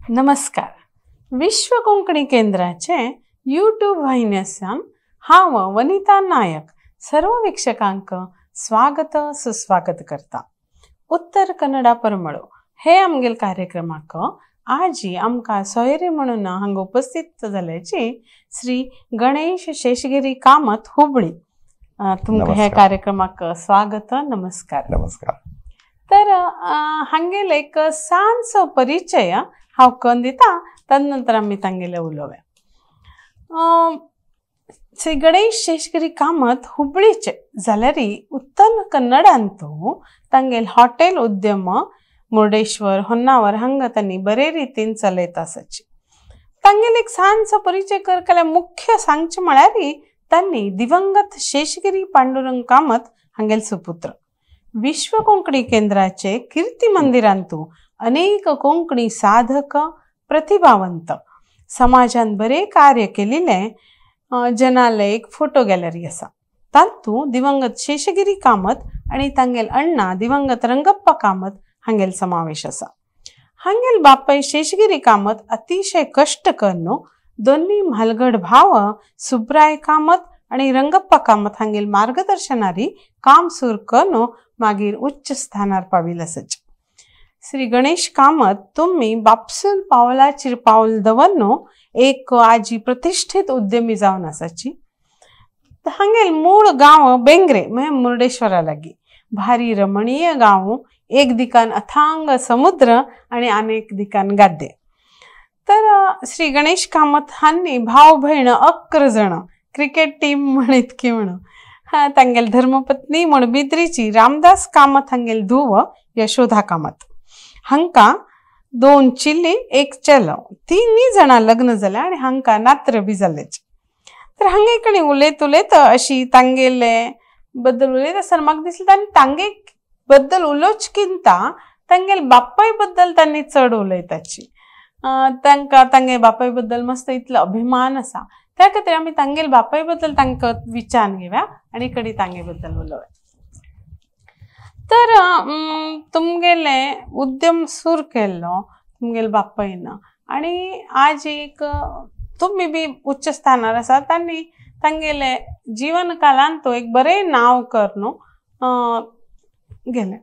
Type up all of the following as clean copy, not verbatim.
नमस्कार. विश्व कोंकणी केंद्राचे यूट्यूब वाहिन्यासान हांव वनिता नायक सर्व वीक्षकांक स्वागत सुस्वागत करता. उत्तर कन्नडा परमळो हे आमगेल कार्यक्रमाक आजी आमकां सोयरे म्हणून हांगा उपस्थित जाल्याची श्री गणेश शेषगिरी कामत हुबळी. तुमकां हे कार्यक्रमाक स्वागत. नमस्कार. नमस्कार. तर हांगेल एक ल्हानसो परिचय हांव करून दिता, तदनंतर आमी तांगेले उलोवया. श्री गणेश शेषगिरी कामत हुबळीचे जाल्यार उत्तर कन्नडांतू तांगेल हॉटेल उद्यम मुर्डेश्वर होन्नावर हांगा तांणी बरे रितीन चलयत आसाची. तांगेल एक ल्हानसो परिचय करतल्या मुख्य सांगचें म्हळ्यार तांणी दिवंगत शेषगिरी पांडुरंग कामत हांगेल सुपुत्र. विश्व कोंकणी केंद्राचे कीर्ती मंदिरांतू अनेक कोंकणी साधक प्रतिभावंत समाजान बरे कार्य केलेले जनाले एक फोटो गॅलरी आसा. तांतू दिवंगत शेषगिरी कामत आनी तांगेल अण्णा दिवंगत रंगप्पा कामत हांगेल समावेश आसा. हांगेल बापय शेषगिरी कामत अतिशय कष्ट करून दोन्ही म्हालगड भाव सुब्राय कामत आनी रंगप्पा कामत हांगेल मार्गदर्शनारी काम सुरू करून मागीर उच्च स्थानार पाविल आसाचे. श्री गणेश कामत तुम्ही बापसून पावलाचेर पावल दवरनो एक आजी प्रतिष्ठित उद्यमी जावन आसाची. हांगेल मूळ गांव बेंगरे म्हळ्यार मुर्डेश्वरा लागीं भारी रमणीय गांव. एक दिकान अथांग समुद्र आनी आनी एक दिकान गाद्दे. तर श्री गणेश कामत हांणी भाव भयण 11 जाण क्रिकेट टीम म्हण इतकी म्हण. हा तांगेल धर्मपत्नी मुणबिद्रीची रामदास कामत हांगेल धुव यशोधा कामत. हांकां 2 चिल्ली 1 चेलो, 3 जाणां लग्न जालें आनी हांकां नात्र बी जालेच. तर हांगे कडेन उलयत उलयत अशी तांगेले बद्दल उलयत आसतना म्हाका दिसलें तांणी तांगे बद्दल उलोवचकिंता तांगेल बापाय बद्दल तांणी चड उलयताची. तांकां तांगे बापाय बद्दल मस्त इतलो अभिमान आसा. त्या खातीर आमी तांगेल बापाय बद्दल तांकां विचारून घेवया आनी कडी तांगे बद्दल उलोवया. तर तुमगेले उद्यम सुरू केल्लो तुमगेले बापायन आनी आज एक तुमी बी उच्च स्थानार आसा. तांणी तांगेले जीवन कालान तो एक बरें नांव करून गेले.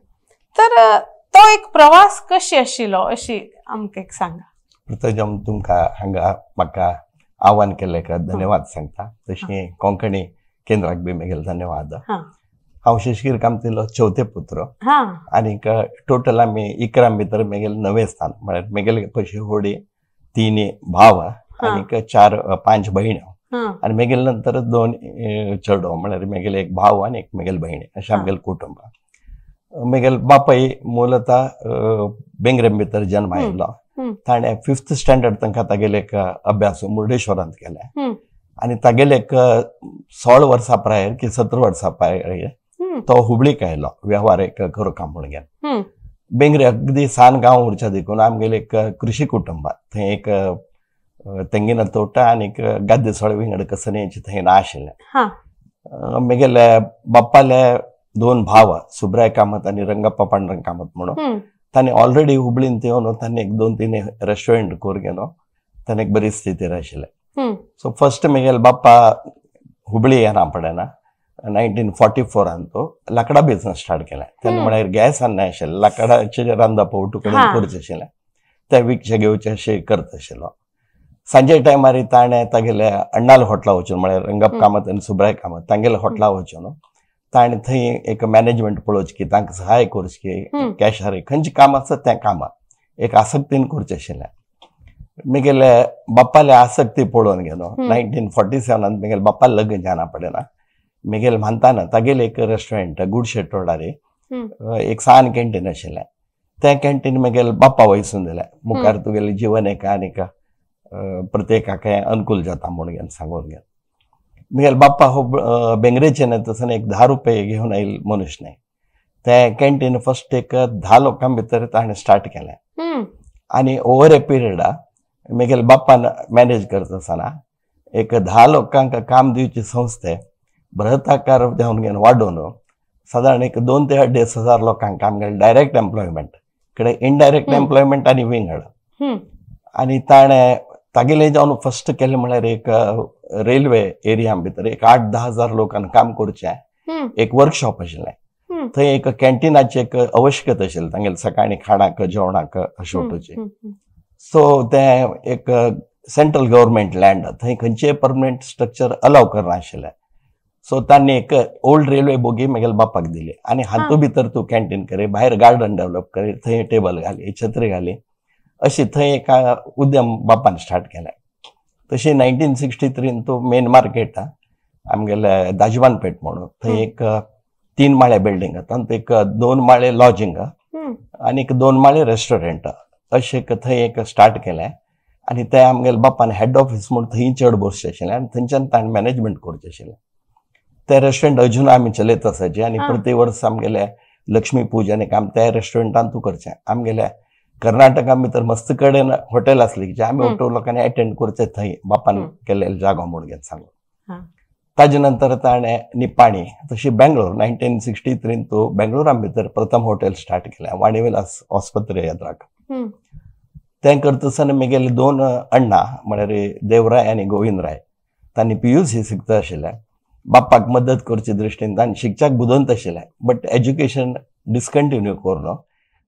तर तो एक प्रवास कशी आशिल्लो अशी आमकां एक सांगा. प्रथम तुमकां हांगा म्हाका आव्हान केल्लें धन्यवाद सांगता. तशें कोंकणी केंद्राक बी म्हगेले धन्यवाद. हांव शेषगिरी कामतीलो चवथे पुत्र आनीक टोटल आमी 11 भितर म्हगेले 9 स्थान म्हळ्यार म्हगेले पयशे होडी 3 भाव आनीक 4-5 भयण्यो आनी म्हगेले नंतर 2 चेडो म्हळ्यार म्हगेले एक भाव आनी एक म्हगेले भयणी अशें आमगेलें कुटुंब. म्हगेले बापाय मूलतः बेंगरे भितर जन्म आयिल्लो. ताणें 5th standard तांकां तागेले एक अभ्यास मुर्डेश्वरांत केले आनी तागेले एक 16 वर्सां प्रायर की 17 वर्सां प्रायर तो हुबळीक आयलो वेव्हार एक करूंक म्हूण घेवन. बेंगरे अगदी सान गांव उरच्या देखून आमगेले एक कृशी कुटुंब थंय एक तेंगिना तोटा आनीक गाद्दे सळ विंगड कसनेची थंय ना आशिल्लें. म्हगेले बाप्पाले 2 भाव सुब्राय कामत आनी रंगप्पा पांडुरंग कामत म्हणून तांणी ऑलरेडी हुबळीन येवन तांणी एक 2-3 रेस्टॉरंट करून गेलो. ताणें एक बरी स्थितीर आशिल्लें. सो फर्स्ट म्हगेले बाप्पा हुबळी येना पडना 1944 तो लांकडा बिजनस स्टार्ट केलें. तेन्ना म्हळ्यार गॅस आनी आशिल्लें, लांकडाचें रांदप ओटू कडेन करचें आशिल्लें, तें विकचें घेवचें अशें करता आशिल्लो. सांजे टायमार ताणें तागेल्या अण्णाल हॉटेला वचून म्हळ्यार रंगप कामत आनी सुब्राय कामत तांगेल्या हॉटेला वचून ताणें थंय एक मॅनेजमेंट पळोवचें की तांकां सहाय करचें की कॅशार खंयचें काम आसा तें कामां एक आसक्तीन करचें आशिल्लें. म्हगेले बाप्पाले आसक्ती पळोवन गेलो 1947 म्हगेले बाप्पा लग्न जायना पडना. म्हगेले मानताना तागेले एक रेस्टॉरंट गुडशेट रोडार एक सान कॅन्टीन आशिल्लें. तें कॅन्टीन म्हगेले बाप्पा वयसून दिलें. मुखार तुगेलें जिवन एका आनीक प्रत्येकाक अनुकूल जाता म्हूण घेवन सांगून घेवन म्हगेले बाप्पा हो बेंगरेचे न्हय तसो एक 10 रुपये घेवन आयिल्लो मनीस न्हय. तें कॅन्टीन फर्स्ट एक 10 लोकां भितर ताणें स्टार्ट केलें आनी ओवर ए पिरियड म्हगेले बाप्पान मॅनेज करता आसतना एक 10 लोकांक काम दिवची संस्थे बृहताकार जावन घेवन वाडोवन सादारण एक 2 ते 2.5 हजार लोकांक काम गेलें. डायरेक्ट एम्प्लॉयमेंट कडे इनडायरेक्ट एम्प्लॉयमेंट आनी विंगड. आनी ताणें तागेलें जावन फस्ट केलें म्हळ्यार एक रेल्वे एरिया भितर एक 8-10 हजार लोकांक काम करचें एक वर्कशॉप आशिल्लें. थंय एक कॅन्टिनाची एक आवश्यकता आशिल्ली तांगेले सकाळी खाणाक जेवणाक अशें वटूची. सो तें एक सेंट्रल गव्हर्मेंट लँड, थंय खंयचेय परमनंट स्ट्रक्चर अलाव करनाशिल्लें. सो तांणी एक ओल्ड रेल्वे बोगी म्हगेल्या बापाक दिली आनी हातूंत भितर तूं कॅन्टीन करे, भायर गार्डन डेव्हलप करे, थंय टेबल घाली, छत्री घाली, अशी थंय एक उद्यम बापान स्टार्ट केलें. तशी 1963 तो मेन मार्केट आमगेले दाजवान पेठ म्हणून थंय एक 3 माळे बिल्डींग, तातूंत एक 2 माळे लॉजिंग आनी एक 2 माळे रेस्टॉरंट अशें थंय एक स्टार्ट केलें. आनी ते आमगेले बापान हेड ऑफिस म्हूण थंय चड बसचें आशिल्लें आनी थंयच्यान ताणें मॅनेजमेंट करचें आशिल्लें. ते रेस्टॉरंट अजून आमी चलयत आसाचे आनी प्रति वर्स आमगेले लक्ष्मी पूजन एक आमी त्या रेस्टॉरंटान तूं करचें. आमगेले कर्नाटका भितर मस्त कडेन हॉटेल आसली जे आमी ऑटो लोकांनी एटेंड करचें थंय बापान केल्ले जागो म्हूण घेत सांगून. ताजे नंतर ताणें निपाणी तशी बेंगलोर 1963 तो बेंगलोरा भितर प्रथम हॉटेल स्टार्ट केलें वाणीविलास आस्पत्रे येद्राक. तें करता आसतना म्हगेले 2 अण्णा म्हळ्यार देवराय आनी गोविंदराय तांणी PUC शिकता आशिल्ले. बापाक मदत करचे दृश्टीन तांणी शिकच्याक बुदवंत आशिल्ले, बट एज्युकेशन डिसकंटिन्यू करून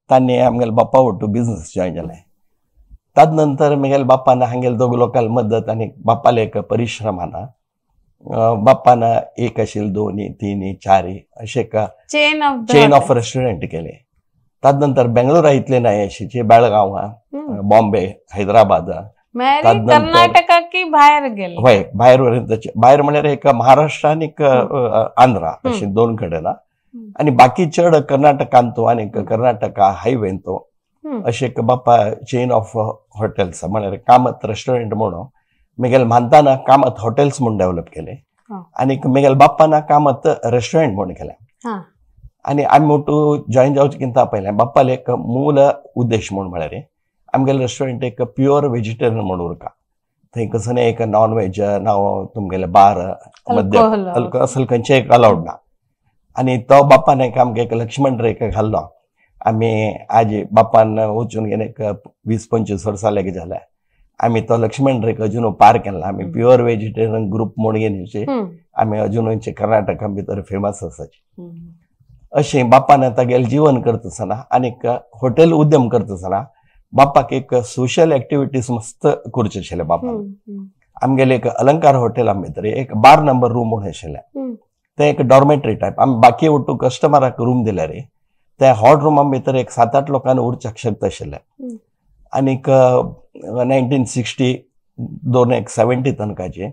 तांणी आमगेले बापा वटू बिजनस जॉयन जालें. ताज नंतर म्हगेले बापान हांगेले दोग लोकांक मदत आनी बापाले एक परिश्रमान बापान 1 आशिल्ले 2, 3, 4 अशें एक चेन ऑफ रेस्टॉरंट केले. ताज नंतर बेंगलोरा इतले न्हय अशीचे बेळगांव, बॉम्बे, हैदराबाद, कर्नाटका भायर गेले. हय, भायर भायर म्हळ्यार एक महाराष्ट्र आनी एक आंध्रा अशे 2 कडेन आनी बाकी चड कर्नाटकान तो आनी कर्नाटका हायवेन तो अशें एक बापा चेन ऑफ हॉटेल्स म्हळ्यार कामत रेस्टॉरंट म्हणून म्हगेले मानताना कामत हॉटेल्स म्हूण डेव्हलप केले आनी म्हगेले बाप्पान कामत रेस्टॉरंट म्हूण केलें. आनी आमी मोटू जॉयन जावचें कितें पयलें बाप्पाले एक मूल उद्देश म्हूण म्हळ्यार आमगेलें रेस्टॉरंट एक प्युअर वेजिटेरियन म्हूण उरता. थंय कसो एक नॉन वेज नाव तुमगेले बार मद्य असल खंयचें एक अलावड ना. आनी तो बाप्पान एक आमगे एक लक्ष्मण रेखा घाल्लो. आमी आज बाप्पान वचून घेवन एक 20-25 वर्सां लेगीत जालें आमी तो लक्ष्मण रेखा अजून पार केला. आमी प्युअर वेजिटेरियन ग्रुप म्हूण घेवन आमी अजून कर्नाटका भितर फेमस आसाची. अशें बाप्पान तागेलें जीवन करता आसतना आनीक हॉटेल उद्यम करता आसतना बाप्पाक एक सोशल एक्टिविटीज मस्त करचे आशिल्ले. बाप्पान आमगेले एक अलंकार हॉटेला भितर एक 12 नंबर रूम म्हूण आशिल्लें, तें एक डॉर्मेटरी टायप. आमी बाकी वटू कस्टमराक रूम दिल्यार त्या हॉट रुमा भितर एक 7-8 लोकांनी उरच्याक शकता आशिल्लें. आनीक 1962 एक 70 तनकाचे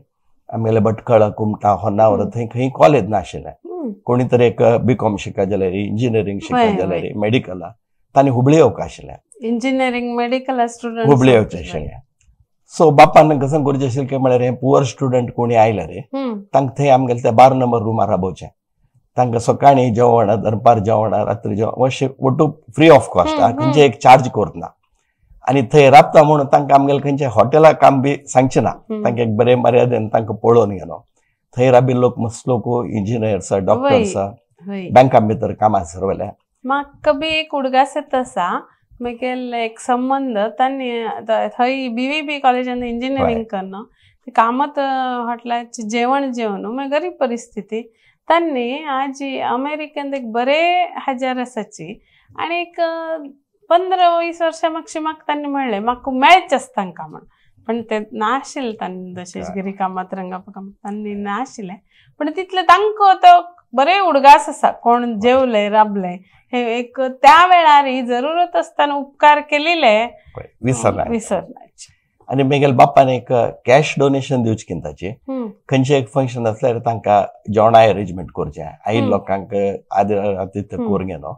आमगेले भटकळ, कुमटा, होन्नावर थंय खंय कॉलेज नाशिल्लें. कोणी तरी एक BCom शिका जाल्यार, इंजिनियरींग शिका जाल्यार, मेडिकला तांणी हुबळी येवंक आशिल्लें. इंजिनियरींग मेडिकल स्टुडंट हुबळी येवचें आशिल्लें. सो बापान कसं करचें आशिल्लें की म्हळ्यार हे पुअर स्टुडंट कोणी आयले रे तांकां थंय आमगेले त्या 12 नंबर रुमार राबोवचें. तांकां सकाळीं जेवण, दनपार जेवण, रात्री जेवण अशें वटू फ्री ऑफ कॉस्ट, खंयचें एक चार्ज करना. आनी थंय राबता म्हणून तांकां आमगेले खंयचे हॉटेला काम बी सांगचें ना, तांकां एक बरें मर्यादेन तांकां पळोवन गेलो. थंय राबिल्ले लोक मस्त लोक इंजिनियर्स, डॉक्टर्स, बँकां भितर कामां सरवल्या. म्हाका बी एक उडगास येता आसा म्हगेले एक संबंद तांणी थंय BVB कॉलेजान इंजिनियरींग करून कामत हॉटेलाचें जेवण जेवन मागीर गरीब परिस्थिती तांणी आज अमेरिकेंत एक बरे हजार आसाची आनी एक 15-20 वर्सां मागशी म्हाका तांणी म्हणलें म्हाका मेळचें आसता तांकां म्हण, पण ते नाशिल्लें तांणी शेषगिरी कामत, रंगप्पा कामत तांणी नाशिल्लें. पण तितलें तांकां तो बरे उडगास आसा कोण जेवले राबले हे एक त्या वेळार ही जरूरत आसतना उपकार केलेले विसरना. आनी म्हगेले बाप्पान एक कॅश डोनेशन दिवचें कितें खंयचें एक फंक्शन आसल्यार तांकां जेवणा अरेंजमेंट करचें, आयिल्ले लोकांक आदर करून घेनो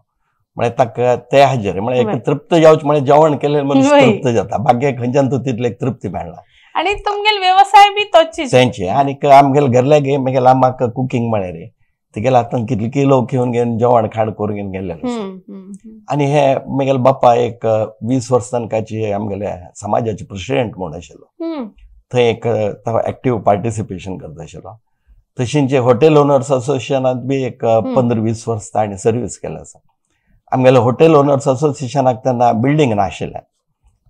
म्हळ्यार ताका ते हाजेर म्हळ्यार एक तृप्त जावचें, म्हळ्यार जेवण केलें मनीस तृप्त जाता, बाकी खंयच्यान तूं तितलें एक तृप्ती मेळना. आनी तुमगेले वेवसाय बी तोच तेंचे. आनीक आमगेले घरले म्हगेले आमाक कुकींग म्हळ्यार तिगेले हातान कितले किलो घेवन घेवन जेवण खाण करून घेवन गेल्लें. आनी हे म्हगेले बाप्पा एक 20 वर्सां काची आमगेले समाजाचे प्रेसिडेंट म्हूण आशिल्लो. थंय एक एक्टीव पार्टिसिपेशन करता आशिल्लो. तशेंच हॉटेल ओनर्स असोसिएशनांत बी एक 15-20 वर्सां ताणें सर्वीस केलें आसा. आमगेले हॉटेल ओनर्स असोसिएशनाक तेन्ना बिल्डींग नाशिल्लें.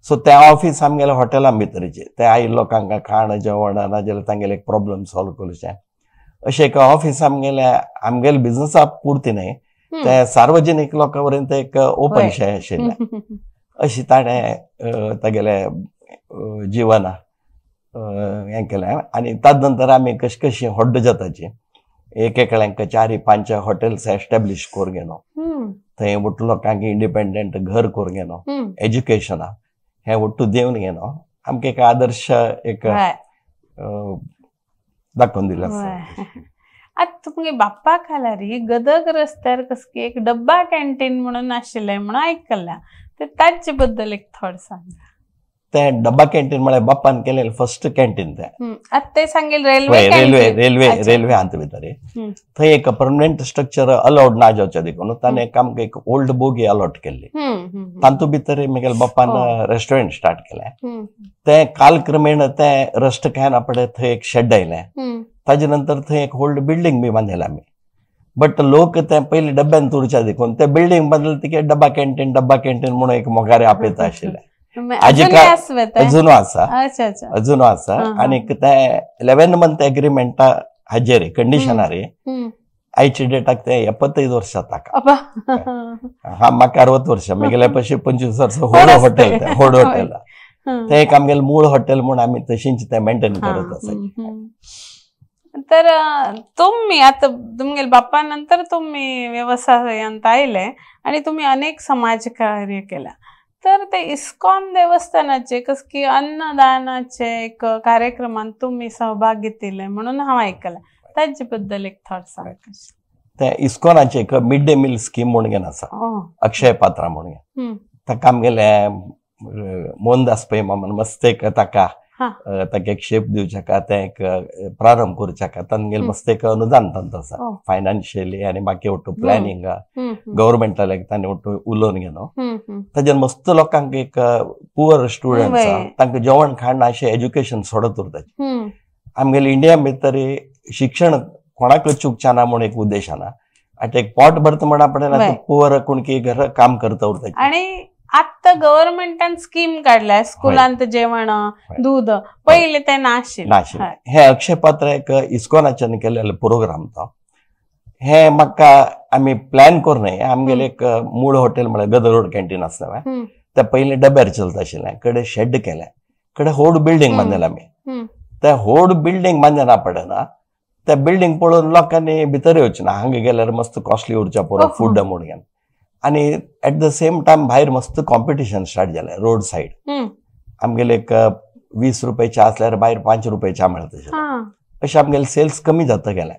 सो तें ऑफिस आमगेलें हॉटेला भितरचें ते आयिल्ले लोकांक खाण जेवण नाजाल्यार तांगेले एक प्रॉब्लम सॉल्व करूचें अशें एक ऑफिस आमगेलें आमगेले बिजनसा पुरती न्हय ते सार्वजनीक लोकां वरेन तें एक ओपन शें आशिल्लें. अशी ताणें तागेलें जिवन हें केलें आनी ताजे नंतर आमी कशी कशी व्हड जाताची एक एकल्यांक 4-5 हॉटेल्स एस्टेब्लीश करून गेलो. थंय ಒಟ್ಟು लोकांक इंडिपेंडंट घर करून गेलो, एज्युकेशना हें ಒಟ್ಟು दिवन गेलो. आमकां एक आदर्श एक दाखोवन दिलें आसा. आतां तुमगे बाप्पा खालारी गदग रस्त्यार कसकी एक डब्बा कॅन्टीन म्हणून आशिल्लें म्हणून आयकलां, ते ताचे बद्दल एक थोडें सांगा. तें डब्बा कॅन्टीन म्हळ्यार बाप्पान केलें फर्स्ट कॅन्टीन तें. आतां ते सांगेल रेल्वे रेल्वे रेल्वे रेल्वे हात भितर थंय एक परमनंट स्ट्रक्चर अलाउड ना जावचें देखून ताणें आमकां एक ओल्ड बोगी अलॉट केल्ली. तातूंत भितर म्हगेल्या बाप्पान रेस्टॉरंट स्टार्ट केलें. तें कालक्रमेण तें रस्ट खायना पडे थंय एक शेड आयलें. ताजे नंतर थंय एक ओल्ड बिल्डींग बी बांदलें आमी. बट लोक ते पयलीं डब्यान उरच्या देखून ते बिल्डींग बांदले तिके डब्बा कॅन्टीन डब्बा कॅन्टीन म्हणून एक मोगारे आपयता आशिल्लें. अजून आसा, अजून आसा. आनीक ते 11 मंथ एग्रीमेंटा हाजेर कंडिशनार आयच्या डेटाक ते 75 वर्सां ताका. हा म्हाका 60 वर्सां, म्हगेल्या पशी 25 वर्सां होड हॉटेल तें, होड हॉटेल तें एक आमगेलें मूळ हॉटेल म्हूण आमी तशींच तें मेंटेन करत आसा. तर तुम्ही आता तुमगेले बाप्पा नंतर तुम्ही व्यवसायांत आयले आणि तुम्ही अनेक समाजकार्य केला, तर ते इस्कॉन देवस्थानाचे कसकी अन्नदानाचे एक कार्यक्रमात तुम्ही सहभाग घेतले म्हणून हांव आयकला, ताचे बद्दल एक थोड सांग. ते इस्कॉनाचे एक मिड डे मील स्कीम म्हणून आसा, अक्षय पात्रा म्हणून. ताका आमगेले मोहनदास पै मामान मस्त एक ताका ताका एक शेप दिवच्या तें एक प्रारंभ करूच्या तांगेले मस्त एक अनुदान तांचो आसा फायनान्शियली आनी बाकी ಒಟ್ಟು प्लॅनिंग गव्हर्मेंटाले तांणी ಒಟ್ಟು उलोवन गेलो. ताजेर मस्त लोकांक एक पुअर स्टुडंट्स तांकां जेवण खाण अशें एज्युकेशन सोडत उरता. आमगेले इंडिया भितर शिक्षण कोणाक चुकचें ना म्हूण एक उद्देश ना. आतां एक पोट भरता म्हणा पडना पुअर कोण की घर काम करता उरता. आनी आत्ता गव्हर्मेंटान स्कीम काडल्या स्कुलांत जेवण दूध, पहिले ते नाशिल्लें. हे अक्षय पात्र एक इस्कॉनाच्यान केलेले प्रोग्राम तो. हे म्हाका आमी प्लॅन करून आमगेले एक मूळ हॉटेल म्हळ्यार गदर रोड कॅन्टीन आसता ते पयलीं डब्यार चलता आशिल्लें, कडे शेड केलें, कडे होड बिल्डींग बांदलें आमी. ते होड बिल्डींग बांदना पडना ते बिल्डींग पळोवन लोकांनी भितर येवचें ना, हांगा गेल्यार मस्त कॉस्टली उरच्या पुरो फूड म्हणून. आनी एट the same time भायर मस्त कॉम्पिटिशन स्टार्ट जालें रोड सायड. आमगेले एक 20 रुपयाचे आसल्यार भायर 5 रुपयाचे मेळता आशिल्लें. अशें आमगेले सेल्स कमी जाता गेले,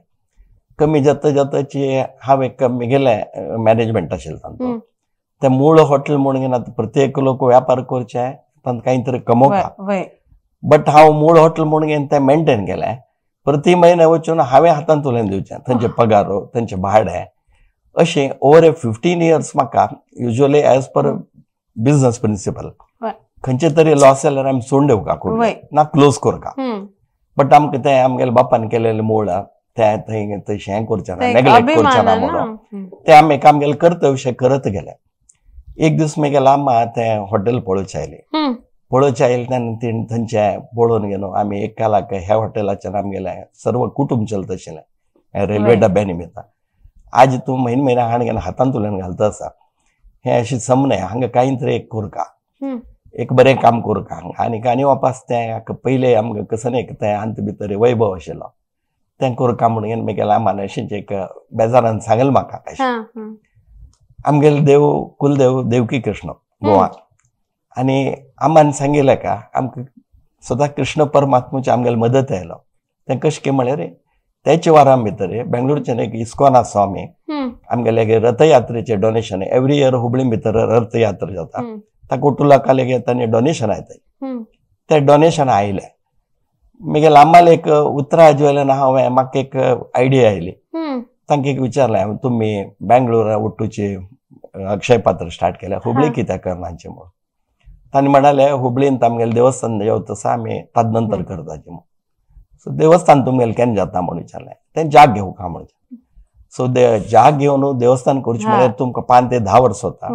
कमी जाता जाताची हांव एक म्हगेलें मॅनेजमेंट आशिल्लें तांचो. तें मूळ हॉटेल म्हणून घेना प्रत्येक लोक व्यापार करचे तांकां कांय तरी कमोवपा, बट हांव मूळ हॉटेल म्हणून घेवन तें मेंटेन केलें. प्रति म्हयने वचून हांवें हातांत उलोवन दिवचें थंयचे पगार थंयचें भाडें अशें ओवर ए 15 इयर्स म्हाका usually as per business principle खंयचे तरी लॉस जाल्यार आमी सोडून दिवका ना क्लोज करका. बट आमकां तें आमगेले बापान केलेलें मूळ तें थंय तशें हें करचें ना, नेग्लेक्ट करचें ना म्हणून तें आमी एक आमगेलें कर्तव्य करत गेले. एक दीस म्हगेले अम्मा तें हॉटेल पळोवचें आयली, पळोवचें आयलें तेन्ना तिणें थंयचें पळोवन गेलो आमी एक कालाक ह्या हॉटेलाच्यान आमगेलें सर्व कुटूंब चलता आशिल्लें रेल्वे डब्या निमित्तान. आज तूं म्हयने म्हयने हाण घेवन हातांत उलोवन घालता आसा, हें अशें समने हांगा कांय तरी एक करका, एक बरें काम करका हांगा. आनी आनी वापस तें पयलें आमकां कसं एक तें आंत भितर वैभव आशिल्लो तें करका म्हणून म्हगेल्या आमान अशेंच एक बेजारान सांगलें म्हाका. अशें आमगेले देव कुलदेव देवकी कृष्ण गोवा आनी आमान सांगिल्लें का आमकां स्वता कृष्ण परमात्माची आमगेले मदत आयलो. तें कशें काय म्हळ्यार त्याच्या वारां भितर बेंगलोरच्यान एक इस्कॉन आसा आमी आमगेले रथयात्रेचें डोनेशन एवरी इयर हुबळी भितर रथयात्रा जाता ताका उटुलाका लेगीत तांणी डोनेशन आयताय तें डोनेशन आयलें. म्हगेले आम्हाला एक उतरां जेवलें ना हांवें म्हाका एक आयडिया आयली. तांकां एक विचारलें तुमी बेंगलोरा उट्टूची अक्षय पात्र स्टार्ट केलें हुबळी कित्याक करनाचे म्हणून. तांणी म्हणाले हुबळींत आमगेलें देवस्थान जेवता तसो आमी ताजे नंतर करताचे म्हणून. सो देवस्थान तुमगेलें केन्ना जाता म्हणून विचारलें, तें जाग घेवका म्हणून. सो जाग घेवन देवस्थान करचें म्हळ्यार तुमकां 5 ते 10 वर्सां वता.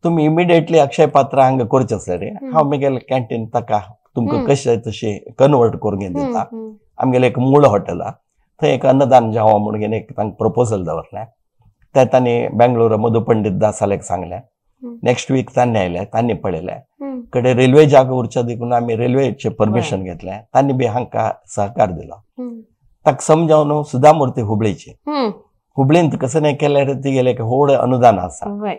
तुमी इमिडिएटली अक्षय पात्र हांगा करचें आसलें रे, हांव म्हगेलें कॅन्टीन ताका तुमकां कशें जाय तशें कन्वर्ट करून दिता. आमगेलें एक मूळ हॉटेल आहा थंय एक अन्नदान जावं म्हणून एक तांकां प्रपोजल दवरलें. ते तांणी बेंगलोर मधु पंडित दासालेक सांगलें. नेक्स्ट वीक तांणी आयले, तांणी पळयलें. कडे रेल्वे जागो उरच्या देखून आमी रेल्वेचें परमिशन घेतलें, तांणी बी हांकां सहकार दिलो. ताका समजावन सुधामूर्ती हुबळीची, हुबळींत कसं नाही केल्यार तिगेलें एक व्हड अनुदान आसा,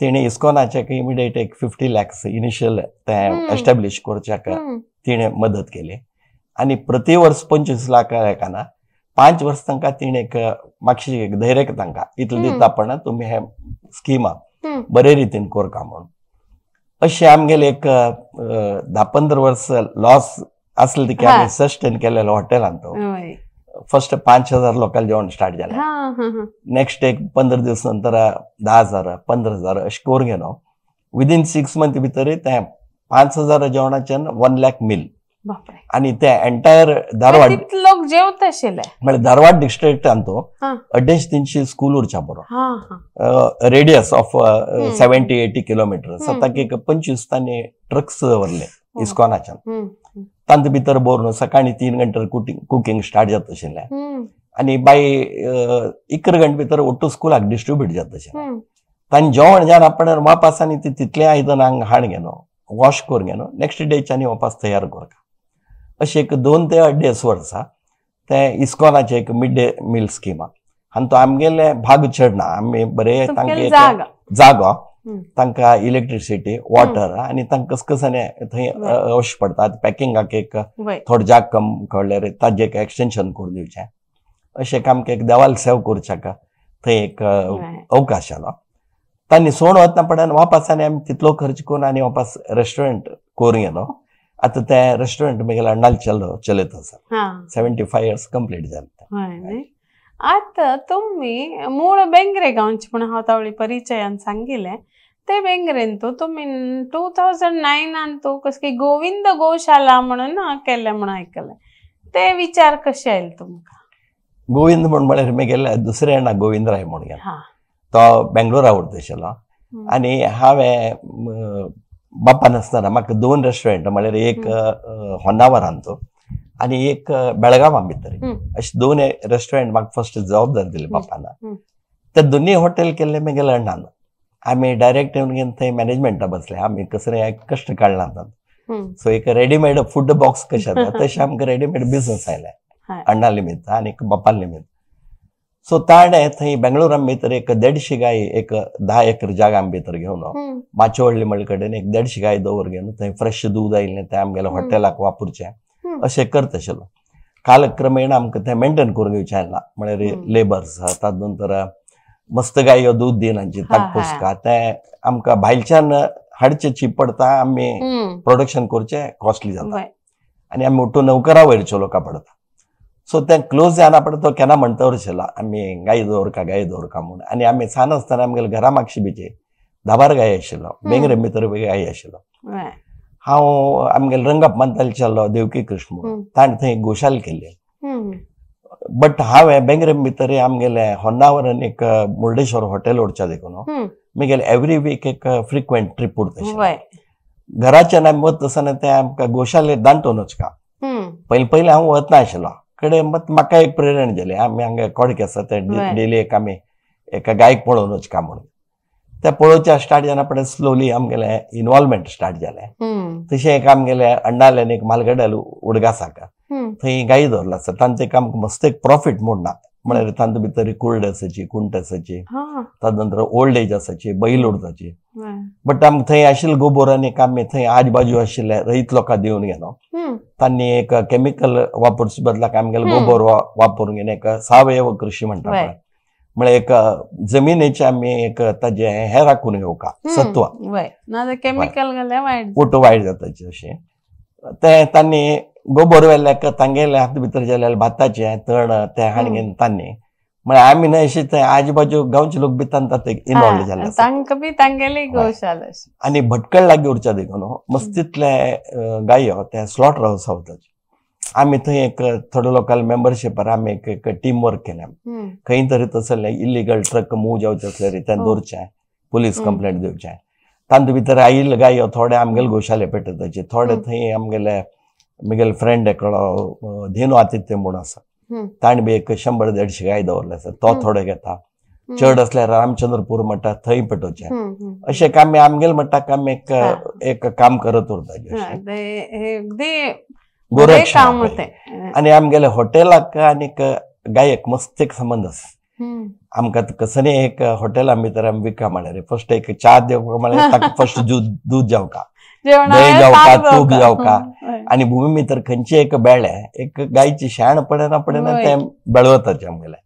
तिणें इस्कॉनाचें इमिडिएट एक 50 lakhs initial तें एस्टेब्लीश करच्याक तिणें मदत केली. आनी प्रति वर्स 25 लाख एकाना 5 वर्स तांकां तिणें एक मातशी एक धैर्य तांकां इतलें दिता पण तुमी हे स्किमा बरे रितीन करका म्हणून. अशें आमगेलें एक 10-15 वर्स लॉस आसलें की आमी सस्टेन केलेलो हॉटेलान. तो फर्स्ट 5,000 लोकांक जेवण स्टार्ट जालें, नेक्स्ट एक 15 दीस नंतर 10,000 15,000 अशें करून गेलो. विदीन 6 मंथ भितर तें 5,000 जेवणाच्यान 1 lakh मिल. आनी ते एंटायर धारवाड लोक जेवता आशिल्ले, म्हळ्यार धारवाड डिस्ट्रिक्टान तो 250-300 स्कूल उरच्या बरो, रेडियस ऑफ 70-80 किलोमिटर. ताका एक 25 तांणी ट्रक्स दवरले इस्कॉनाच्यान. तांचे भितर भरून सकाळी 3 घंटे कुकिंग स्टार्ट जाता आशिल्लें आनी बाय 11 घंटे भितर ಒಟ್ಟು स्कुलाक डिस्ट्रिब्यूट जाता आशिल्लें. तांणी जेवण जावन आपण वापस आनी ती तितलें आयदन हांगा हाड घेनो वॉश करून घेनो नेक्स्ट डेच्यानी वापस तयार करता. अशें एक 2 ते 2.5 वर्सां तें इस्कॉनाचें एक मिड डे मील स्किमा आनी तो आमगेले भाग चडना, आमी बरे तांकां जागो, तांकां इलेक्ट्रिसिटी वॉटर आनी तांकां कसकसाने थंय अवश्य पडटा. पॅकिंगाक एक थोडो जाग कम कळ्ळ्यार ताजें एक एक्सटेंशन करून दिवचें, अशें आमकां एक देवाल सेव करच्याक थंय एक अवकाश आलो. तांणी सोड वतना पडन वापस आनी आमी तितलो खर्च करून आनी वापस रेस्टॉरंट करून गेलो. आतां तें रेस्टॉरंट म्हगेलें अण्णाल चलयत आसा, 75 years complete जालें. आतां तुमी मूळ बेंगरे गांवचे म्हूण हांव तावळी परिचयान सांगिल्लें, ते बेंगरेन तूं तुमी 2009 तूं कसली गोविंद गोशाला म्हणून केलें म्हणून आयकलें, ते विचार कशे आयले तुमकां? गोविंद म्हूण म्हळ्यार म्हगेले दुसरे अण्णा गोविंदराय म्हूण गेलो, तो बेंगलोरा उरता आशिल्लो. आनी हांवें बाप्पा नासतना म्हाका 2 रेस्टॉरंट म्हळ्यार एक होन्नावरान तो आनी एक बेळगांवां भितर, अशे 2 रेस्टॉरंट म्हाका फर्स्ट जबाबदारी दिली बाप्पान. ते दोनूय हॉटेल केल्ले म्हगेले अण्णान. आमी डायरेक्ट येवन थंय मॅनेजमेंटा बसले, आमी कसले कश्ट काडला. सो एक रेडीमेड फूड बॉक्स कशें जाता तशें आमकां रेडीमेड बिजनस आयले अण्णा निमित्त आनी बाप्पा निमित्त. सो ताणें थंय बेंगळुरा भितर एक 150 गाय एक 10 एकर जागा भितर घेवन माचोवडली म्हळ्ळे कडेन एक 150 गाय दवर घेवन थंय फ्रेश दूद आयिल्लें तें आमगेल्या हॉटेलाक वापरचें अशें करता आशिल्लो. कालक्रमेण आमकां तें मेंटेन करून घेवचें आयलां, म्हळ्यार लेबर्स तातूंत नंतर मस्त गायो दूद दिनाची ताक तें आमकां भायल्यान हाडचें चीप पडटा, आमी प्रोडक्शन करचें कॉस्टली जाता आनी आमी उठून नवकरा वयरच्यो लोकां पडटा. सो तें क्लोज जायना पडटा तो केन्ना म्हणटा आशिल्लो आमी गाय दवरका गाय दवरका म्हूण. आनी आमी सान आसतना आमगेल्या घरा मागशी बीचे 10-12 गाय आशिल्लो, बेंगरे भितर गाय आशिल्लो. हांव आमगेले रंगप मानताले चल्लो देवकी कृष्ण म्हणून, ताणें थंय गोशाल केल्ली. बट हांवें बेंगरे भितर आमगेले होन्नावरान एक मुर्डेश्वर हॉटेल उरच्या देखून म्हगेले एवरी वीक एक फ्रिक्वेंट ट्रीप उरता. घराच्यान आमी वता आसतना तें आमकां गोशाले दांटोवन वचका. पयलीं पयलीं हांव वतना आशिल्लो कडे म्हाका एक प्रेरणा जाली, आमी हांगा कोडके आसा ते डेली एक आमी एका गायक पळोवन वचका म्हणून. ते पळोवच्या स्टार्ट जाना पडे स्लोली आमगेलें इनवॉल्वमेंट स्टार्ट जालें. तशें एक आमगेलें अण्णाल्यान एक मालगड्याल उडगासाक थंय गायी दवरला आसा, तांचें एक आमकां मस्त एक प्रॉफीट म्हूण ना, म्हळ्यार तांचे भितर कुर्ड आसाची, कुंट आसाची, ताजे नंतर ओल्ड एज आसाची, बैल उरताची. बट आमकां थंय आशिल्ले गोबोर आनी एक आमी थंय आजबाजू आशिल्ले रयत लोकां दिवन गेलो, तांणी एक केमिकल वापरचे बदलाक आमगेले गोबोर वापरून घेवन एक सावयव कृशी म्हणटा, म्हळ्यार एक जमिनीचे आमी एक ताजें हें राखून घेवका सत्व, केमिकल घाल्यार उटो वायट जाताचें. अशें तें तांणी गोबोर व्हेल्याक तांगेले हात भितर जाल्यार भाताचें तण तें हाडून घेवन तांणी म्हळ्यार आमी न्हय अशें थंय आजबाजू गांवचे लोक बी तांकां इनवॉल्व जाल्ले तांकां बी तांगेली गोशाला. आनी भटकळ लागीं उरच्या देखून मस्तीतले गायो ते स्लॉटर हावस वताचे. आमी थंय एक थोडे लोकांक मेंबरशिपार आमी एक टीम वर्क केलें. खंय तरी तसले इलिगल ट्रक मूव जावचे आसल्यार तें दवरचें, पुलीस कंप्लेंट दिवचें. तांतू भितर आयिल्ले गायो थोडे आमगेले गोशाले पेटयताचे, थोडे थंय आमगेले म्हगेले फ्रेंड एकलो धेनू आतिथ्य म्हूण आसा, ताणें बी एक 100-150 गाय दवरले आसा, तो थोडे घेता. चड असल्यार रामचंद्रपूर म्हणटा थंय पेटोवचें. अशें आमी आमगेले म्हणटा आमी एक एक काम करत उरता. गोरक्षण आनी आमगेले हॉटेलाक आनीक गायक मस्त एक संबंध आसा. आमकां कसनी एक हॉटेला भितर आमी विका म्हळ्यार फर्स्ट एक च्या देवका म्हळ्यार ताका फर्स्ट दूद जावका, दही जावका, तूप जावका. आनी भुमी भितर खंयची एक बेळे एक गायची शेण पडना पडना तें बेळवताचे आमगेले,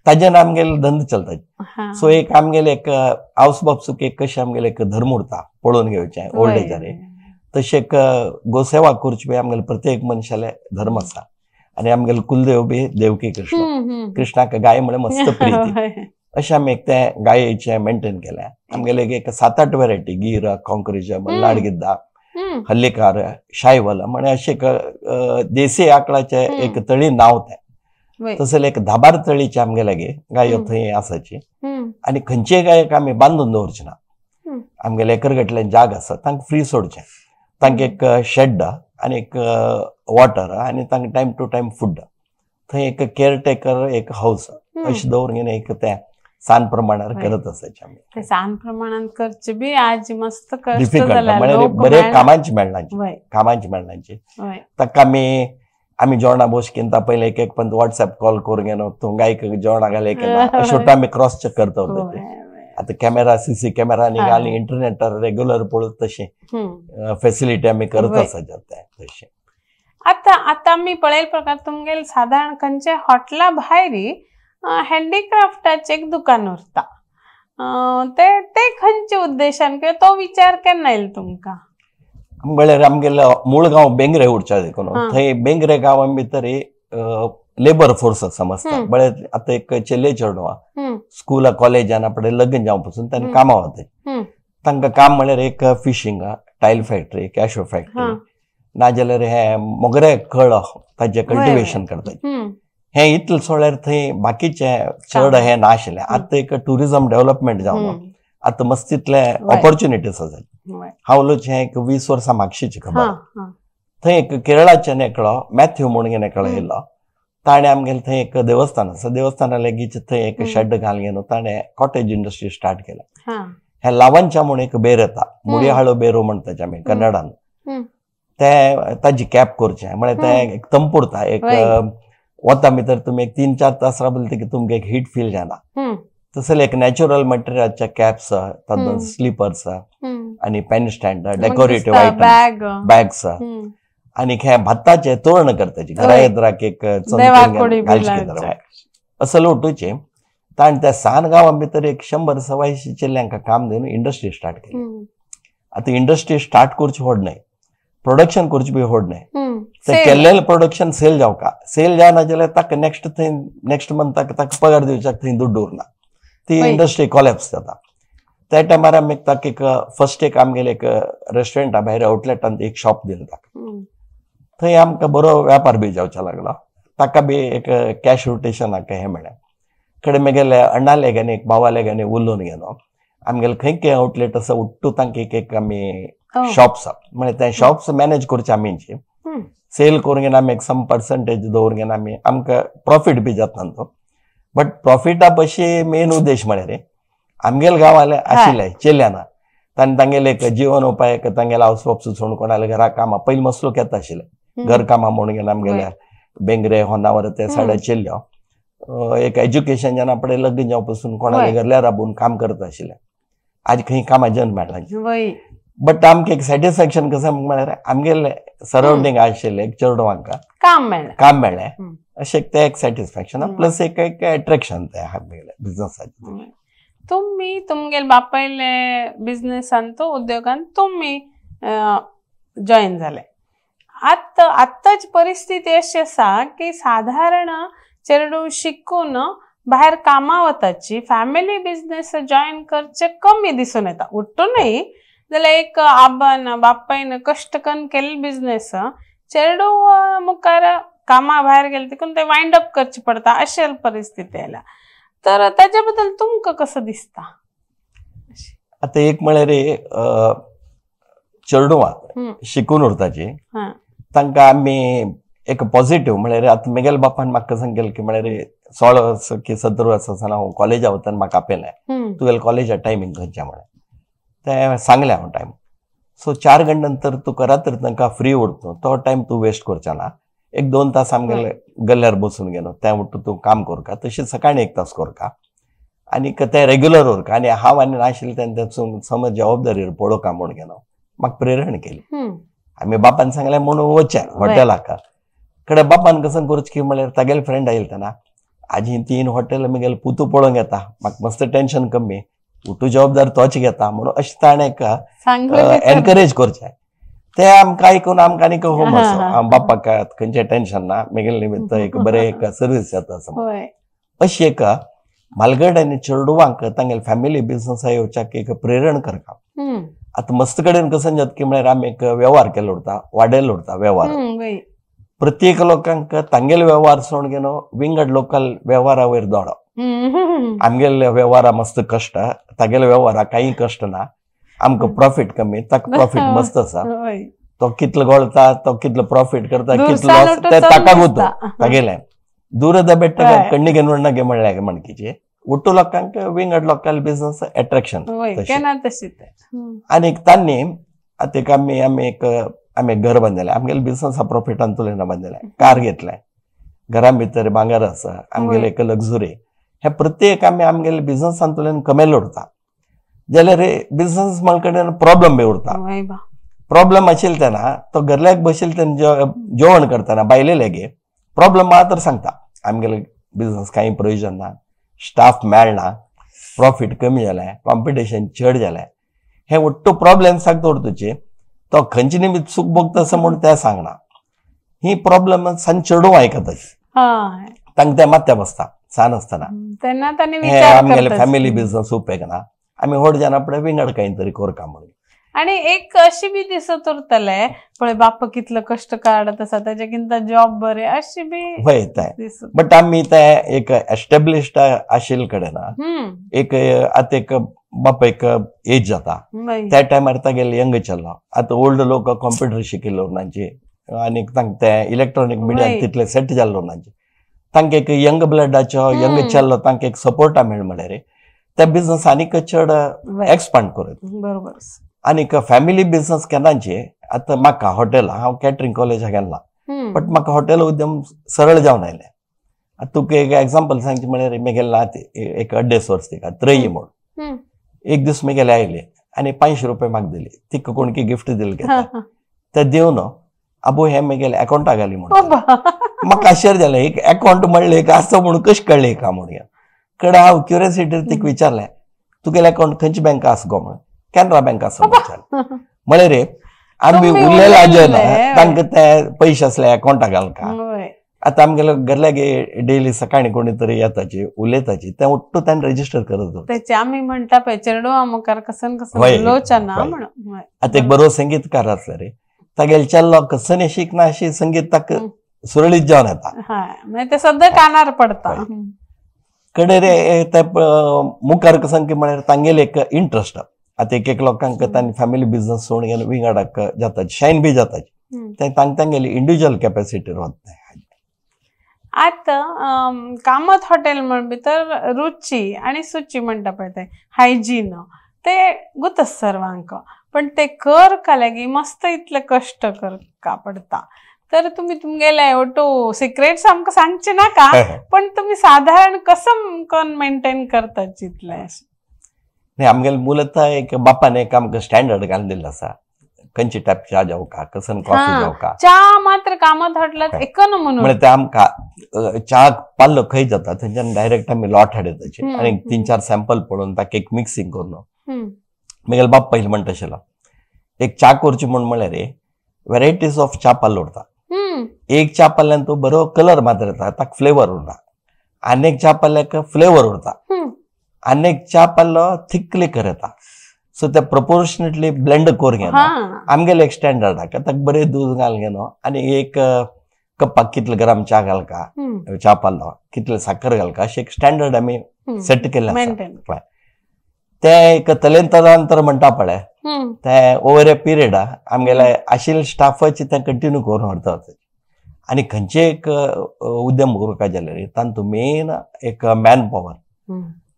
ताजेन आमगेले धंदो चलता. सो एक आमगेले एक आवस बापसूक एक कशें आमगेले एक धर्म उरता पळोवन घेवचें ओल्ड एजार, तशें एक गोसेवा करची बी आमगेले प्रत्येक मनशाले धर्म आसा. आनी आमगेले कुलदेव बी देवकी कृष्ण, कृष्णाक गाय म्हळ्यार मस्त प्रिती. अशें आमी एक तें गायेचें मेंटेन केलें. आमगेले एक 7-8 वेरायटी गिर, कॉंक्रिज, मल्हाड गिद्दा, हल्लीकार, शायवल म्हळ्यार अशें एक देसी आकळाचें एक तळी नांव तें. तसले एक 10-12 तळीचे आमगेले लागीं गायो थंय आसाची. आनी खंयचेय गायक आमी बांदून दवरचे ना. आमगेले एकर गटल्यान जाग आसा तांकां फ्री सोडचें, तांकां एक शेड आनी एक वॉटर आनी तांकां टायम टू टायम फूड. थंय एक केअरटेकर एक हावस अशें दवरून एक तें सान प्रमाणार करत आसाचे आमी. सान प्रमाणात करचे बी आज मस्त डिफिकल्ट म्हळ्यार बरे कामांची मेळना, कामांची मेळनाची. ताका आमी आमी जेवणा बोस किंता पयले एक एक पण व्हॉट्सएप कॉल करून घेवन तूं गायक जेवणा घाले केन्ना अशें आमी क्रॉस चेक करता. आतां कॅमेरा सीसी कॅमेरा निघाली, इंटरनेटार रेगुलर पळोवप तशें फेसिलिटी आमी करत आसाचे तशें. आतां आतां आमी पळयल प्रकार तुमगेले सादारण खंयचे हॉटेला भायर हँडीक्राफ्टाचें एक दुकान उरता, ते ते खंयच्या उद्देशान किंवा तो विचार केन्ना येयलो तुमकां? म्हळ्यार आमगेलो मूळ गांव बेंगरे उरच्या देखून थंय बेंगरे गांवां भितर लेबर फोर्स आसा मस्त. म्हळ्यार आतां एक चेले चेडवां स्कुला कॉलेजान आपणें लग्न जावं पसून तांणी कामां वता. तांकां काम म्हळ्यार एक fishing, tile factory, cashew factory, नाजाल्यार हे मोगरे कळ ताजें कल्टिवेशन करता. हें इतलें सोडल्यार थंय बाकीचें चड हें नाशिल्लें. आतां एक ट्युरिजम डेव्हलपमेंट जावन आतां मस्त इतले ऑपॉर्च्युनिटीज आसा. हांव उलोवचें हें एक 20 वर्सां मागशीची खबर. थंय एक केरळाच्यान एकलो मॅथ्यू म्हणून एकलो येयलो, ताणें आमगेलें थंय एक देवस्थान आसा, देवस्थाना लागींच थंय एक शेड घालून घेवन ताणें कॉटेज इंडस्ट्री स्टार्ट केलें. हें लावंचा म्हूण एक बेर येता, मुडिहाळो बेरो म्हणटाचे आमी कन्नडान, तें ताजी कॅप करचें म्हळ्यार तें एक तंपुरता एक वता भितर तुमी एक 3-4 तास रावले की तुमकां एक हीट फील जायना. तसले एक नॅचरल मटेरियलचे कॅप्स, तातूंत स्लिपर्स आनी pen stand, decorative item, bags आनी हे भाताचे तोरण करताचे घरा येद्राक एक घालचे असले उठोवचे. ताणें त्या सान गांवां भितर एक 100-125 चेल्यांक काम दिवन इंडस्ट्री स्टार्ट केली. आतां इंडस्ट्री स्टार्ट करची व्हड न्हय, प्रोडक्शन करची बी व्हड न्हय, ते केल्लेलें प्रोडक्शन सेल जावका, सेल जायना जाल्यार ताका नेक्स्ट थंय नेक्स्ट मंथाक ताका पगार दिवच्याक थंय दुड्ड उरना, ती इंडस्ट्री कॉलॅप्स जाता. त्या टायमार आमी ताका एक फर्स्ट एक आमगेले एक रेस्टॉरंटा भायर आउटलेटान एक शॉप दिलें ताका. थंय आमकां बरो व्यापार बी जावचो लागलो, ताका बी एक कॅश रोटेशनाक हें मेळ्ळें. कडेन म्हगेले अण्णाले घेवन एक भावाले घेवन उलोवन गेलो आमगेले खंय खंय आउटलेट आसा उट्टू तांकां एक एक आमी शॉप्स म्हळ्यार ते शॉप्स मॅनेज करचे आमीची, सेल करून घेवन आमी एक सम पर्संटेज दवरून घेवन आमी आमकां प्रॉफीट बी जाता तो. बट प्रॉफिटा पशी मेन उद्देश म्हळ्यार आमगेले गांवाले आशिल्ले चेल्याना तांणी तांगेले एक जिवन उपाय तांगेले हावस वापसून सोडून कोणाले घरा कामां पयलीं मस्त लोक येता आशिल्ले घर कामां म्हणून घेवन आमगेले बेंगरे होनावर ते साड्या चेल्यो एक एज्युकेशन जेन्ना पळय लग्न जावं पसून कोणाले घरल्या राबून काम करता आशिल्ले. आज खंय कामां जन मेळना. बट आमकां एक सॅटिस्फॅक्शन कशें म्हळ्यार आमगेले सरावंडींग आशिल्ले एक चेडवांक काम मेळ्ळें, काम मेळ्ळें अशें तें एक सॅटिस्फॅक्शन प्लस एक एक एट्रेक्शन तें आमगेलें बिजनसाचें. तुमी तुमगेले बापायले बिजनेसान तो उद्योगान तुमी जॉयन जाले. आतां आतांची परिस्थिती अशी आसा की साधारण चेडूं शिकून भायर कामां वताची, फॅमिली बिजनेस जॉयन करचे कमी दिसून येता. उट्टूनय जाल्यार एक आबान बापायन कश्ट करून केल्ले बिजनेस चेडूं मुखार कामा भायर गेले तिकून ते वायंड अप करचे पडटा अशें परिस्थिती आयल्या. तर ताजे बद्दल तुमकां कसो दिसता? आतां एक म्हळ्यार चेडवां शिकून उरताची तांकां आमी एक पॉझिटिव्ह म्हळ्यार आतां म्हगेल्या बापान म्हाका सांगलें की म्हळ्यार 16 वर्सां की 17 वर्सां आसतना हांव कॉलेजा वतना म्हाका आपयलें तुगेलें कॉलेजा टायमींग खंयचें म्हळ्यार तें सांगलें हांव टायम. सो 4 घंटे नंतर तूं रात्री तांकां फ्री उरता तो टायम तूं वेस्ट करचो ना. 1-2 तास आमगेले गल्ल्यार बसून गेलो त्या उठ्ठा तूं काम करका तशें सकाळी 1 तास करका आनी तें रेग्युलर उरका आनी हांव आनी नाशिल्लें तेन्ना समज जबाबदारीर पळोवका म्हूण गेलो म्हाका प्रेरण केली. आमी बापान सांगलें म्हणून वचचें हॉटेलाक कडेन बापान कसं करचें की म्हळ्यार तागेले फ्रेंड आयले तेन्ना आजी 3 हॉटेल म्हगेले पुतू पळोवंक येता म्हाका मस्त टेंशन कमी उठू जबाबदार तोच घेता म्हणून अशें ताणें एक एनकरेज करचें ते आमकां आयकून आमकां आनीक होम आसा बापाक खंयचें टेंशन ना म्हगेले निमित्त एक बरें एक सर्वीस जाता असो. अशी एक म्हालगड आनी चेडवांक तांगेले फॅमिली बिजनसा येवच्याक एक प्रेरण करता. आतां मस्त कडेन कसं जाता की म्हळ्यार आमी एक वेव्हार केलो उरता वाडयलो उरता वेव्हार प्रत्येक लोकांक तांगेले वेव्हार सोडून घेवन विंगड लोकल वेव्हारा वयर दोडो. आमगेले वेव्हारा मस्त कश्ट तागेले वेव्हारा कांय कश्ट ना आमकां प्रॉफीट कमी ताका प्रॉफीट मस्त आसा तो कितलो गळता तो कितलो प्रॉफीट करता कितलो लॉस ते ताका गुतो तागेले दूರದ बेट्ट कण्णिगे नुण्णगे म्हणल्यार म्हणकीचे ಒಟ್ಟು लोकांक विंगड लोकल बिजनेस एट्रेक्शन. आनी तांणी आतां एक आमी आमी एक आमी घर बांदलें आमगेले बिजनस प्रॉफिटान तुलना बांदलें कार घेतलें घरा भितर भांगर आसा आमगेले एक लक्झुरी हे प्रत्येक आमी आमगेले बिजनसान तुलनेन कमेलो उरता जाल्यार बिजनस कडेन प्रॉब्लम बी उरता. प्रॉब्लम आशिल्ले तेन्ना तो घरल्याक बशिल्ले तेन्ना जेवण करतना बायले लागी प्रॉब्लम मात्र सांगता आमगेले बिजनस कांय प्रयोजन ना स्टाफ मेळना प्रॉफीट कमी जालें कॉम्पिटिशन चड जालें हे ಒಟ್ಟು प्रॉब्लम सांगता उरतुची तो खंयचे निमित्त चूक भोगता आसा म्हूण तें सांगना. ही प्रॉब्लम सान चेडूं आयकताची तांकां तें माथ्या बसता सान आसतना हे आमगेले फॅमिली बिजनस उपेग ना आमी व्हड जाणा फुडें विंगड कांय तरी करका म्हणून. आणि एक अशी बी दिसत उरतले पळय बाप कितलो कश्ट काडत आसा ताच्या किंता जॉब बरे अशी बी हय ते बट आमी ते एक एस्टेब्लिश्ड आशिल्ले कडेन एक आतां एक बाप एक एज जाता त्या टायमार तागेले यंग चल्लो आतां ओल्ड लोक कॉम्प्युटर शिकिल्लो नांचे आनी तांकां ते इलेक्ट्रॉनीक मिडिया तितले सेट जाल्लो नांचे तांकां एक यंग ब्लडाचो यंग चल्लो तांकां एक सपोर्टा मेळ म्हळ्यार त्या बिजनस आनीक चड एक्सपांड करत. बरोबर. आनीक फॅमिली बिजनस केन्नाचे आतां म्हाका हॉटेल हांव कॅटरींग कॉलेजाक गेल्ला बट म्हाका हॉटेल उद्यम सरळ जावन आयलें. आतां तुका एक एग्जाम्पल सांगचें म्हळ्यार म्हगेले नात एक 2.5 वर्स तिका त्रयी म्हूण एक दीस म्हगेले आयले आनी 500 रुपये म्हाका दिले तिका कोण की गिफ्ट दिले घेता ते दिवन आबो हे म्हगेले अकावंटाक घाली म्हणून म्हाका आश्चर्य जालें एक अकावंट म्हणलें एक आसा म्हणून कशें कळ्ळें एका म्हणून कडेन हांव क्युरियोसिटीर तिका विचारलें तुगेलें अकावंट खंयचे बँका आसा गो म्हणून कॅनरा बँक आसा म्हळ्यार रे आमी उरलेले आजय तांकां ते पयशे आसले अकावंटाक घालका. आतां आमगेले घरल्यागे डेली सकाळी कोणी तरी येताची उलयताची ते उठ्ठो ताणें रजिस्टर करत होते. आमी म्हणटा पळय चेडवा मुखार कसन कसन उलोवचें ना म्हणून. आतां एक बरो संगीतकार आसलो रे तागेले चेडो कसन शिकना अशी संगीत ताका सुरळीत जावन येता ते सद्दां कानार पडटा कडे रे ते मुखार कसन की म्हळ्यार तांगेले एक इंट्रस्ट. आतां एक एक लोकांक तांणी फॅमिली बिजनस सोडून गेले विंगडाक जाता शायन बी जाता ते तांगेली इंडिविज्युअल कॅपॅसिटीर वता. आतां कामत हॉटेल म्हण भितर रुची आनी सुची म्हणटा पळय ते हायजीन ते गुतस सर्वांक पण ते कर कालेगी मस्त इतले कश्ट करका पडटा. तर तुम्ही तुमगेले ओटो सिक्रेट्स आमकां सांगचे नाका पण तुम्ही साधारण कसं करून मेंटेन करतात इतलें? नाही आमगेले मूलतः एक बापान एक आमकां स्टँडर्ड घालून दिल्लो आसा खंयची टायप च्या जावका कसन कॉफी जावका च्या मात्र कामत हॉटेलात एक नमुनो म्हणजे ते आमकां च्या पाल्लो खंय जाता थंयच्यान डायरेक्ट आमी लॉट हाडयताचे आनी 3-4 सॅम्पल पळोवन ताका एक मिक्सिंग करून म्हगेलो बाप पयलीं म्हणटा आशिल्लो एक च्या करची म्हूण म्हळ्यार व्हेरायटीज ऑफ च्या पाल्लो उरता. एक च्या पाल्ल्यान तो बरो कलर मात्र येता ताका फ्लेवर उरना आनी एक च्या पाल्ल्याक फ्लेवर उरता आनी एक च्या पाल्लो थिक लिकर येता. सो ते प्रपोर्शनेटली ब्लेंड करून घेना आमगेले एक स्टँडर्ड आहा ताका बरें दूद घाल घेनो आनी एक कप्पाक कितले ग्राम च्या घालका च्या पाल्लो कितले साखर घालका अशें एक स्टँडर्ड आमी सेट केल्लें आसा. ते एक तलेंतरांतर म्हणटा पळय ते ओवर ए पिरियड आमगेले आशिल्ले स्टाफाची ते कंटिन्यू करून व्हरतात. आनी खंयचे एक उद्यम करूंक जाल्यार तांतूं मेन एक मॅन पॉवर,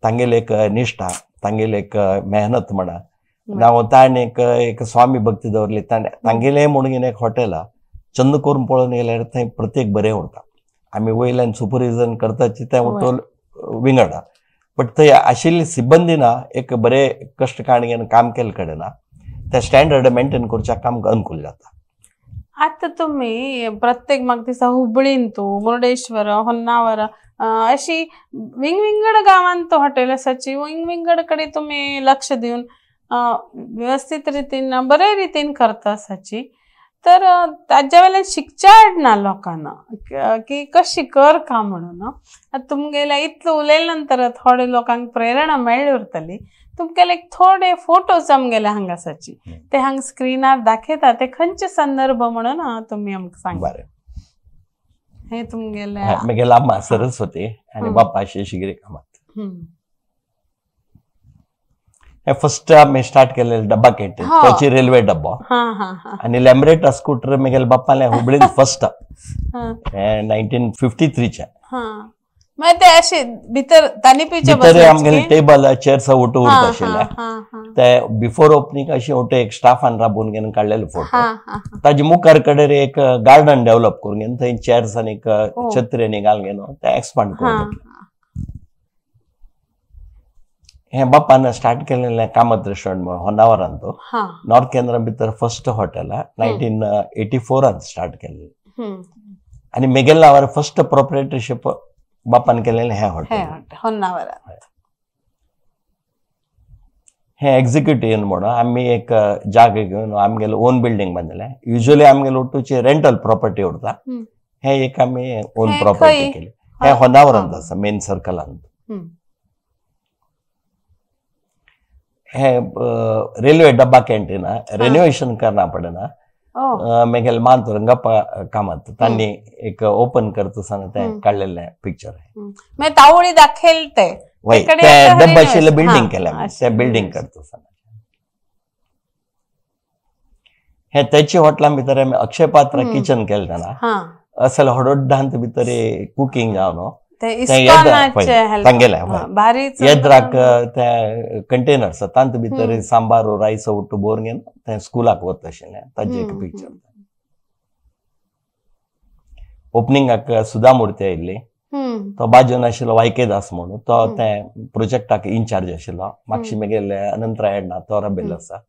तांगेली एक निश्ठा, तांगेली एक मेहनत म्हणा. नाव ताणें एक एक स्वामी भक्ती दवरली, ताणें तांगेलें म्हणून एक हॉटेल चंद करून पळोवन गेल्यार थंय प्रत्येक बरें उरता. आमी वयल्यान सुपरविजन करताची तें हॉटेल विंगड, बट थंय आशिल्ली सिब्बंदी ना एक बरे कश्ट काण काम केल्ले कडेन ना ते स्टँडर्ड मेंटेन करच्याक आमकां अनुकूल जाता. आतां तुमी प्रत्येक म्हाका दिसता हुबळींतू, मुर्डेश्वर, होन्नावर अशी विंगविंगड गांवांत हॉटेल आसाची, विंगविंगड कडेन तुमी लक्ष दिवन व्यवस्थीत रितीन बरे रितीन करता आसाची. तर ताज्या वेल्यान शिकच्या हाडना लोकांना की कशी कर का म्हणून. आतां तुमगेल्या इतलो उलयल्या नंतर थोडे लोकांक प्रेरणा मेळ्ळी उरतली. तुमगेले एक थोडे फोटोज आमगेले हांगा आसाची ते हांगा स्क्रिनार दाखयता, ते खंयचे संदर्भ म्हणून तुमी आमकां सांगा. हे तुमगेले म्हगेले अम्मा सरस्वती आनी बाप्पा शेषगिरी कामत. हे फर्स्ट आमी स्टार्ट केलेले डब्बा कॅन्टीन, ताची रेल्वे डब्बो आनी लॅम्ब्रेटा स्कूटर म्हगेले बाप्पाले हुबळीन फर्स्ट 1953. मागीर ते अशे भितर तानी भितर आमगेले टेबल चेअर्स ओटो उरता आशिल्ले, ते बिफोर ओपनिंग अशे ओटो एक स्टाफान राबोवन घेवन काडलेले फोटो. ताजे मुखार कडेन एक गार्डन डेव्हलप करून घेवन थंय चेअर्स आनी छत्री आनी घालून घेवन ते एक्सपांड करून घेतले. हे बाप्पान स्टार्ट केलेले कामत रेस्टॉरंट म्हणून होन्नावरान, तो नॉर्थ केंद्रा भितर फर्स्ट हॉटेल 1984 स्टार्ट केलेले. आनी मेगेल्या नांवार फर्स्ट प्रोप्रायटरशीप बाप्पान केलेले हे हॉटेल होन्नावरान. हे एक्झिक्युटिव्ह म्हणून आमी एक जागे घेवन आमगेले ओन बिल्डींग बांदले. युजली आमगेले ओटूची रेंटल प्रॉपर्टी उरता, हे एक आमी ओन प्रॉपर्टी केली. हे होन्नावरांत आसा मेन सर्कलांत. हे रेल्वे डब्बा कॅन्टीन रेनोवेशन करना पडना, मेगेले मांत रंगप्पा कामत तांणी एक ओपन करता आसतना तें काडलेलें पिक्चर. मागीर तावळी दाखयल ते डब्बा आशिल्लें बिल्डींग केलें, तें बिल्डींग करता आसतना. हे त्याची हॉटेला भितर आमी अक्षय पात्र किचन केलें जाणा, असल हडोड्डांत भितर कुकींग जावन तांगेले येद्राक ते कंटेनर्स तांत भितर सांबार रायस उट्टू बोर घेवन ते स्कुलाक वता आशिल्लें, ताजें एक पिक्चर. ओपनिंगाक सुधा मूर्ती आयिल्ली, तो बाजून आशिल्लो वायके दास म्हणून, तो ते प्रोजेक्टाक इन्चार्ज आशिल्लो. मागशी मेगेले अनंतराय ना तो राबिल्लो आसा.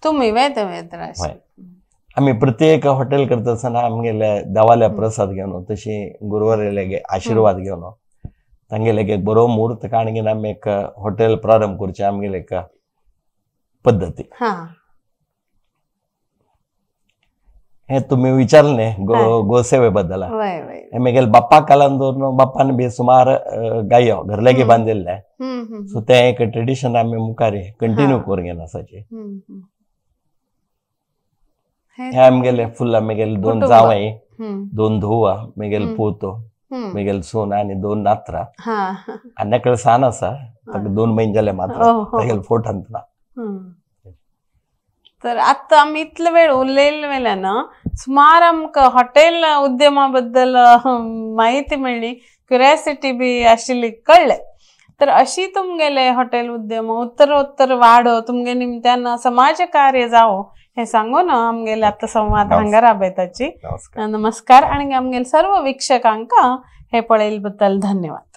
तुमी आमी प्रत्येक हॉटेल करता आसतना आमगेले देवाले प्रसाद घेवन तशी गुरुवारेले आशिर्वाद घेवन तांगेले एक बरो मुहूर्त काडून घेवन आमी एक हॉटेल प्रारंभ करचें आमगेले एक पद्दती. हे तुमी विचारलें गोसेवे बद्दल, हे मेगेले बाप्पा कालान दवरून बाप्पान बी सुमार गायो घरलेगे बांदिल्ले, सो तें एक ट्रेडिशन आमी मुखार कंटिन्यू करून घेवन आसाचे. हे आमगेले फुल मेगेले 2 जावय, 2 धुवा, मेगेले पूत, मेगेले सून आनी 2 नातरां. आनी एकलो सान आसा ताका 2 म्हयने जाले मात्र, तागेले फोटोंत ना. तर आतां आमी इतलो वेळ उलयले वेल्यान सुमार आमकां हॉटेल उद्यमा बद्दल म्हायती मेळ्ळी, क्युरियोसिटी बी आशिल्ली कळ्ळें. तर अशी तुमगेले हॉटेल उद्यम उत्तरोत्तर वाडो, तुमगे निमत्यान समाज कार्य जावो हे सांगून आमगेले आतां संवाद हांगा राबयताची. नमस्कार आनी आमगेले सर्व वीक्षकांक हे पळयले बद्दल धन्यवाद.